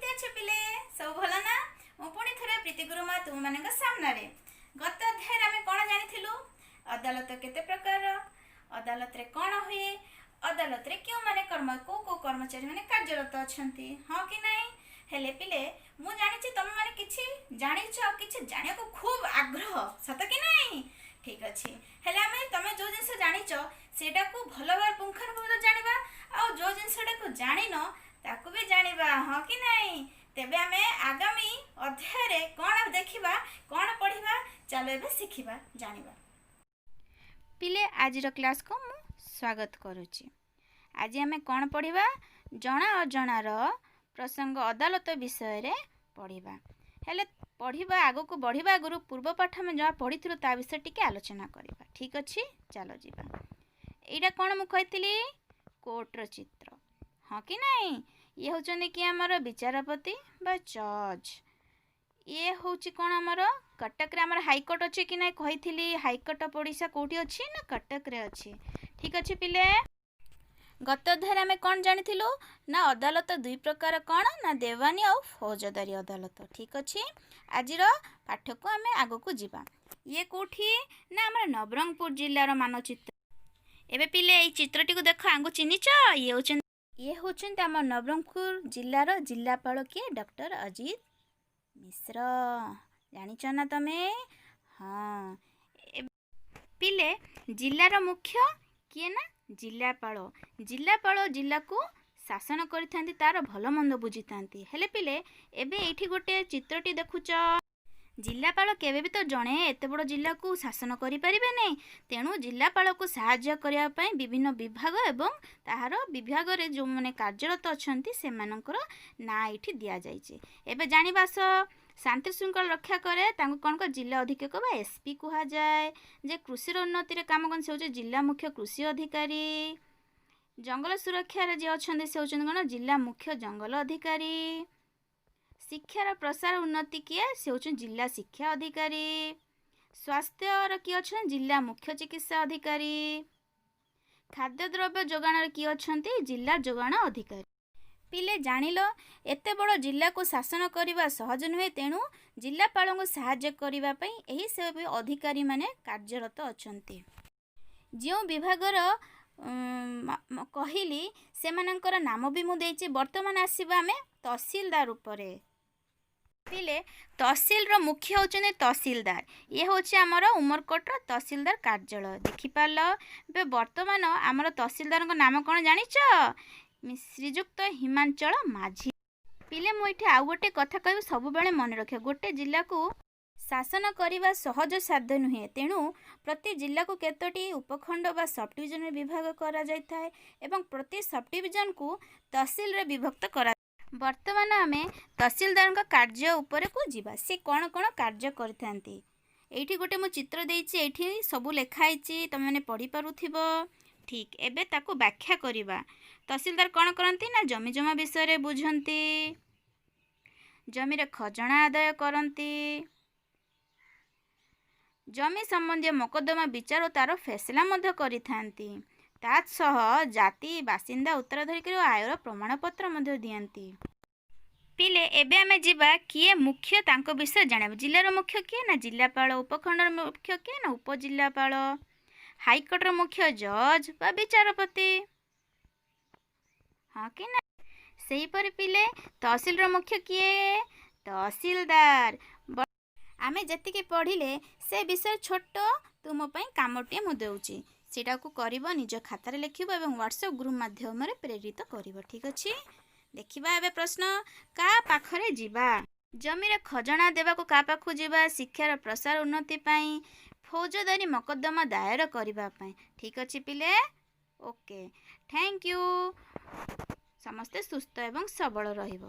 କେମିତି ଅଛ ପିଲେ? ସବୁ ଭଲ ନା? ମୁଁ ପୁଣି ଥରେ ପ୍ରୀତି ଗୁରୁମା ତୁମମାନଙ୍କ ସାମ୍ନାରେ। ଗତ ଅଧ୍ୟାୟରେ ଆମେ କ'ଣ ଜାଣିଥିଲୁ? ଅଦାଲତ କେତେ ପ୍ରକାର, ଅଦାଲତରେ କ'ଣ ହୁଏ, ଅଦାଲତରେ କେଉଁମାନେ କର୍ମ କୋଉ କୋଉ କର୍ମଚାରୀ ମାନେ କାର୍ଯ୍ୟରତ ଅଛନ୍ତି, ହଁ କି ନାହିଁ? ହେଲେ ପିଲେ, ମୁଁ ଜାଣିଛି ତମେମାନେ କିଛି ଜାଣିଛ ଆଉ କିଛି ଜାଣିବାକୁ ଖୁବ୍ ଆଗ୍ରହ, ସତ କି ନାହିଁ? ଠିକ୍ ଅଛି। ହେଲେ ଆମେ ତମେ ଯେଉଁ ଜିନିଷ ଜାଣିଛ, ସେଇଟାକୁ ଭଲ ଭାବରେ ପୁଙ୍ଖାନୁପୁଙ୍ଖ ଜାଣିବା ଆଉ ଯେଉଁ ଜିନିଷଟାକୁ ଜାଣିନ, ତାକୁ ବି ଜାଣିବା, ହଁ କି ନାହିଁ? ତେବେ ଆମେ ଆଗାମୀ ଅଧ୍ୟାୟରେ କ'ଣ ଦେଖିବା, କ'ଣ ପଢ଼ିବା? ଚାଲ ଏବେ ଶିଖିବା, ଜାଣିବା। ପିଲେ, ଆଜିର କ୍ଲାସ୍କୁ ମୁଁ ସ୍ୱାଗତ କରୁଛି। ଆଜି ଆମେ କ'ଣ ପଢ଼ିବା? ଜଣା ଅଜଣାର ପ୍ରସଙ୍ଗ ଅଦାଲତ ବିଷୟରେ ପଢ଼ିବା। ହେଲେ ପଢ଼ିବା, ଆଗକୁ ବଢ଼ିବା ଆଗରୁ ପୂର୍ବ ପାଠ ଆମେ ଯାହା ପଢ଼ିଥିଲୁ, ତା ବିଷୟରେ ଟିକେ ଆଲୋଚନା କରିବା। ଠିକ୍ ଅଛି, ଚାଲ ଯିବା। ଏଇଟା କ'ଣ ମୁଁ କହିଥିଲି? କୋର୍ଟର ଚିତ୍ର, ହଁ କି ନାହିଁ? ଇଏ ହେଉଛନ୍ତି କି ଆମର ବିଚାରପତି ବା ଜଜ୍। ଇଏ ହେଉଛି କ'ଣ? ଆମର କଟକରେ ଆମର ହାଇକୋର୍ଟ ଅଛି କି ନାହିଁ କହିଥିଲି? ହାଇକୋର୍ଟ ଅଫ୍ ଓଡ଼ିଶା କେଉଁଠି ଅଛି ନା କଟକରେ ଅଛି। ଠିକ୍ ଅଛି ପିଲେ, ଗତ ଅଧ୍ୟାୟରେ ଆମେ କ'ଣ ଜାଣିଥିଲୁ ନା ଅଦାଲତ ଦୁଇ ପ୍ରକାର। କ'ଣ ନା ଦେୱାନୀ ଆଉ ଫୌଜଦାରୀ ଅଦାଲତ। ଠିକ୍ ଅଛି, ଆଜିର ପାଠକୁ ଆମେ ଆଗକୁ ଯିବା। ଇଏ କେଉଁଠି ନା ଆମର ନବରଙ୍ଗପୁର ଜିଲ୍ଲାର ମାନଚିତ୍ର। ଏବେ ପିଲେ, ଏଇ ଚିତ୍ରଟିକୁ ଦେଖ, ୟାଙ୍କୁ ଚିହ୍ନିଛ? ଇଏ ହେଉଛନ୍ତି ଆମ ନବରଙ୍ଗପୁର ଜିଲ୍ଲାର ଜିଲ୍ଲାପାଳ। କିଏ? ଡକ୍ଟର ଅଜିତ ମିଶ୍ର। ଜାଣିଛ ନା ତମେ? ହଁ। ପିଲେ, ଜିଲ୍ଲାର ମୁଖ୍ୟ କିଏ ନା ଜିଲ୍ଲାପାଳ। ଜିଲ୍ଲାପାଳ ଜିଲ୍ଲାକୁ ଶାସନ କରିଥାନ୍ତି, ତାର ଭଲ ମନ୍ଦ ବୁଝିଥାନ୍ତି। ହେଲେ ପିଲେ, ଏବେ ଏଇଠି ଗୋଟେ ଚିତ୍ରଟି ଦେଖୁଛ। ଜିଲ୍ଲାପାଳ କେବେ ବି ତ ଜଣେ ଏତେ ବଡ଼ ଜିଲ୍ଲାକୁ ଶାସନ କରିପାରିବେ ନାହିଁ। ତେଣୁ ଜିଲ୍ଲାପାଳକୁ ସାହାଯ୍ୟ କରିବା ପାଇଁ ବିଭିନ୍ନ ବିଭାଗ ଏବଂ ତାହାର ବିଭାଗରେ ଯେଉଁମାନେ କାର୍ଯ୍ୟରତ ଅଛନ୍ତି, ସେମାନଙ୍କର ନାଁ ଏଇଠି ଦିଆଯାଇଛି। ଏବେ ଜାଣିବା ଆସ। ଶାନ୍ତି ଶୃଙ୍ଖଳା ରକ୍ଷା କରେ, ତାଙ୍କୁ କ'ଣ କହ? ଜିଲ୍ଲା ଅଧୀକ୍ଷକ ବା ଏସ୍ପି କୁହାଯାଏ। ଯେ କୃଷିର ଉନ୍ନତିରେ କାମ କରନ୍ତି, ସେ ହେଉଛି ଜିଲ୍ଲା ମୁଖ୍ୟ କୃଷି ଅଧିକାରୀ। ଜଙ୍ଗଲ ସୁରକ୍ଷାରେ ଯିଏ ଅଛନ୍ତି, ସେ ହେଉଛନ୍ତି କ'ଣ? ଜିଲ୍ଲା ମୁଖ୍ୟ ଜଙ୍ଗଲ ଅଧିକାରୀ। ଶିକ୍ଷାର ପ୍ରସାର ଉନ୍ନତି କିଏ? ସେ ହେଉଛନ୍ତି ଜିଲ୍ଲା ଶିକ୍ଷା ଅଧିକାରୀ। ସ୍ୱାସ୍ଥ୍ୟର କିଏ ଅଛନ୍ତି? ଜିଲ୍ଲା ମୁଖ୍ୟ ଚିକିତ୍ସା ଅଧିକାରୀ। ଖାଦ୍ୟଦ୍ରବ୍ୟ ଯୋଗାଣରେ କିଏ ଅଛନ୍ତି? ଜିଲ୍ଲା ଯୋଗାଣ ଅଧିକାରୀ। ପିଲେ, ଜାଣିଲ, ଏତେ ବଡ଼ ଜିଲ୍ଲାକୁ ଶାସନ କରିବା ସହଜ ନୁହେଁ। ତେଣୁ ଜିଲ୍ଲାପାଳଙ୍କୁ ସାହାଯ୍ୟ କରିବା ପାଇଁ ଏହି ସବୁ ଅଧିକାରୀମାନେ କାର୍ଯ୍ୟରତ ଅଛନ୍ତି। ଯେଉଁ ବିଭାଗର କହିଲି, ସେମାନଙ୍କର ନାମ ବି ମୁଁ ଦେଇଛି। ବର୍ତ୍ତମାନ ଆସିବା ଆମେ ତହସିଲଦାର ଉପରେ। ପିଲେ, ତହସିଲର ମୁଖ୍ୟ ହେଉଛନ୍ତି ତହସିଲଦାର। ଇଏ ହେଉଛି ଆମର ଉମରକୋଟର ତହସିଲଦାର କାର୍ଯ୍ୟାଳୟ, ଦେଖିପାରିଲ? ଏବେ ବର୍ତ୍ତମାନ ଆମର ତହସିଲଦାରଙ୍କ ନାମ କ'ଣ ଜାଣିଛ? ଶ୍ରୀଯୁକ୍ତ ହିମାଞ୍ଚଳ ମାଝୀ। ପିଲେ, ମୁଁ ଏଇଠି ଆଉ ଗୋଟେ କଥା କହିବି, ସବୁବେଳେ ମନେ ରଖିବ। ଗୋଟେ ଜିଲ୍ଲାକୁ ଶାସନ କରିବା ସହଜ ସାଧ୍ୟ ନୁହେଁ। ତେଣୁ ପ୍ରତି ଜିଲ୍ଲାକୁ କେତୋଟି ଉପଖଣ୍ଡ ବା ସବ୍ ଡିଭିଜନରେ ବିଭାଗ କରାଯାଇଥାଏ ଏବଂ ପ୍ରତି ସବ୍ ଡିଭିଜନକୁ ତହସିଲରେ ବିଭକ୍ତ କରା। ବର୍ତ୍ତମାନ ଆମେ ତହସିଲଦାରଙ୍କ କାର୍ଯ୍ୟ ଉପରକୁ ଯିବା। ସେ କ'ଣ କ'ଣ କାର୍ଯ୍ୟ କରିଥାନ୍ତି? ଏଇଠି ଗୋଟେ ମୁଁ ଚିତ୍ର ଦେଇଛି, ଏଇଠି ସବୁ ଲେଖା ହେଇଛି, ତୁମେମାନେ ପଢ଼ିପାରୁଥିବ। ଠିକ୍, ଏବେ ତାକୁ ବ୍ୟାଖ୍ୟା କରିବା। ତହସିଲଦାର କ'ଣ କରନ୍ତି ନା ଜମି ଜମା ବିଷୟରେ ବୁଝନ୍ତି, ଜମିର ଖଜଣା ଆଦାୟ କରନ୍ତି, ଜମି ସମ୍ବନ୍ଧୀୟ ମୋକଦ୍ଦମା ବିଚାର ଓ ତାର ଫେସଲା ମଧ୍ୟ କରିଥାନ୍ତି। ତା ସହ ଜାତି, ବାସିନ୍ଦା, ଉତ୍ତରାଧିକାରୀ ଓ ଆୟର ପ୍ରମାଣପତ୍ର ମଧ୍ୟ ଦିଅନ୍ତି। ପିଲେ, ଏବେ ଆମେ ଯିବା କିଏ ମୁଖ୍ୟ, ତାଙ୍କ ବିଷୟରେ ଜାଣିବା। ଜିଲ୍ଲାର ମୁଖ୍ୟ କିଏ ନା ଜିଲ୍ଲାପାଳ। ଉପଖଣ୍ଡର ମୁଖ୍ୟ କିଏ ନା ଉପଜିଲ୍ଲାପାଳ। ହାଇକୋର୍ଟର ମୁଖ୍ୟ ଜଜ୍ ବା ବିଚାରପତି, ହଁ କି ନା? ସେହିପରି ପିଲେ, ତହସିଲର ମୁଖ୍ୟ କିଏ? ତହସିଲଦାର। ଆମେ ଯେତିକି ପଢ଼ିଲେ, ସେ ବିଷୟରେ ଛୋଟ ତୁମ ପାଇଁ କାମଟିଏ ମୁଁ ଦେଉଛି। ସେଇଟାକୁ କରିବ, ନିଜ ଖାତାରେ ଲେଖିବ ଏବଂ ହ୍ୱାଟ୍ସଆପ୍ ଗ୍ରୁପ୍ ମାଧ୍ୟମରେ ପ୍ରେରିତ କରିବ। ଠିକ୍ ଅଛି, ଦେଖିବା ଏବେ ପ୍ରଶ୍ନ। କାହା ପାଖରେ ଯିବା? ଜମିରେ ଖଜଣା ଦେବାକୁ କାହା ପାଖକୁ ଯିବା? ଶିକ୍ଷାର ପ୍ରସାର ଉନ୍ନତି ପାଇଁ, ଫୌଜଦାରୀ ମକଦ୍ଦମା ଦାୟର କରିବା ପାଇଁ। ଠିକ୍ ଅଛି ପିଲେ, ଓକେ, thank you. ସମସ୍ତେ ସୁସ୍ଥ ଏବଂ ସବଳ ରହିବ।